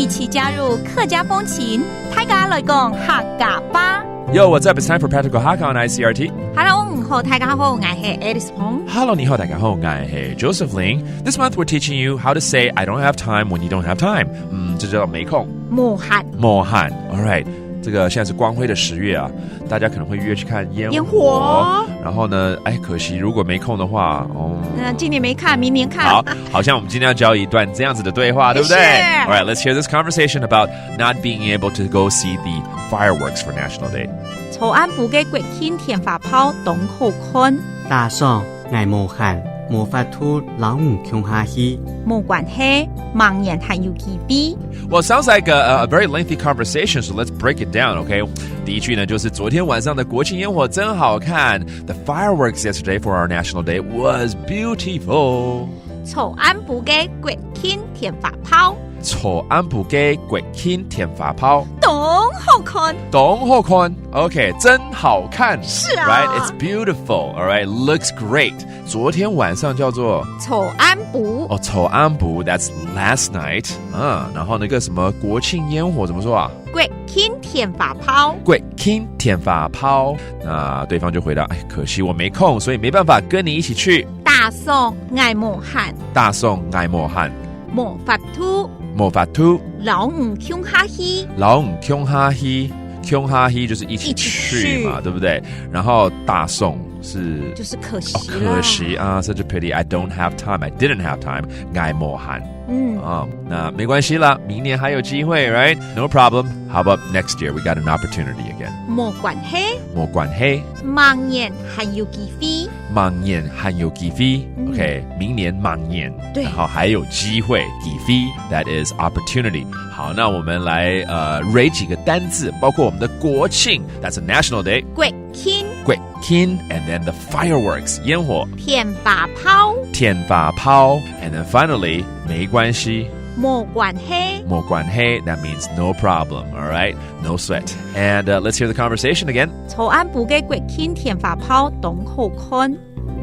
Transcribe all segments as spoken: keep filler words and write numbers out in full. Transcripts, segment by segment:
一起加入客家風情，大家來講客家話。 Yo, what's up? It's time for Practical Hakka on I C R T. Hello，你好，大家好，𠊎係Alice Pong。 Hello，你好，大家好，𠊎係Joseph Ling。This month we're teaching you how to say "I don't have time" when you don't have time. 嗯，這叫沒空。無閒。無閒。All right，這個現在是光輝的十月啊，大家可能會約去看煙火。煙火。然後呢，哎，可惜如果沒空的話，哦。那今年沒看，明年看。好，好像我們今天要教一段這樣子的對話，對不對？是。All right, let's hear this conversation about not being able to go see the fireworks for National Day. 昨暗晡个國慶天花炮當好看。打爽，𠊎無閒，無法度摎你共下去。無關係，明年還有機會。 Well, it sounds like a, a very lengthy conversation, so let's break it down, okay? 第一句呢，就是昨天晚上的國慶煙火真好看。The fireworks yesterday for our National Day was beautiful. 昨暗晡个國慶天花炮。昨暗晡个國慶天花炮。當好看。當好看。OK，真好看。是啊。Right? It's beautiful. All right. Looks great. 昨天晚上叫做昨暗晡。哦，昨暗晡，that's last night. 啊，然後那個什麼國慶煙火怎麼說啊？國慶天花炮。國慶天花炮。那對方就回答：「哎，可惜我沒空，所以沒辦法跟你一起去。」打爽，𠊎無閒。打爽，𠊎無閒。無法度。無法度。摎你共下去。摎你共下去。共下去就是一起去嘛，一起去。對不對？然後打爽是，就是可惜啦。哦，可惜啊，such a pity. I don't have time. I didn't have time. 𠊎無閒。嗯。啊，那沒關係啦，明年還有機會，right? No problem. How about next year? We got an opportunity again. 無關係。無關係。明年還有機會。明年還有機會。嗯。OK，明年，明年。對。然後還有機會，機會，that is opportunity. 好，那我們來，呃，rate幾個單字，包括我們的國慶，that's a national day。國慶。國慶，and then the fireworks，煙火。天花炮。天花炮，and then finally，沒關係。無關係。無關係，that means no problem, all right? No sweat. And, uh, let's hear the conversation again. 昨暗晡个國慶天花炮當好看。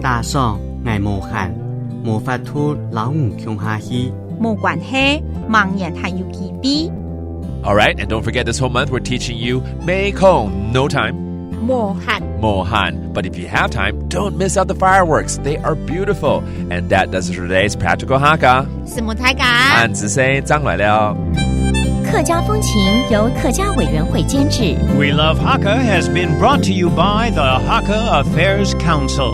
打爽，𠊎無閒，無法度摎你共下去。無關係，明年還有機會。 All right, and don't forget this whole month we're teaching you 沒空, no time. 無閒。無閒。But if you have time, don't miss out the fireworks. They are beautiful. And that does it for today's Practical Hakka. 承蒙大家。恁仔細，正來尞。客家風情由客家委員會監製。We Love Hakka has been brought to you by the Hakka Affairs Council.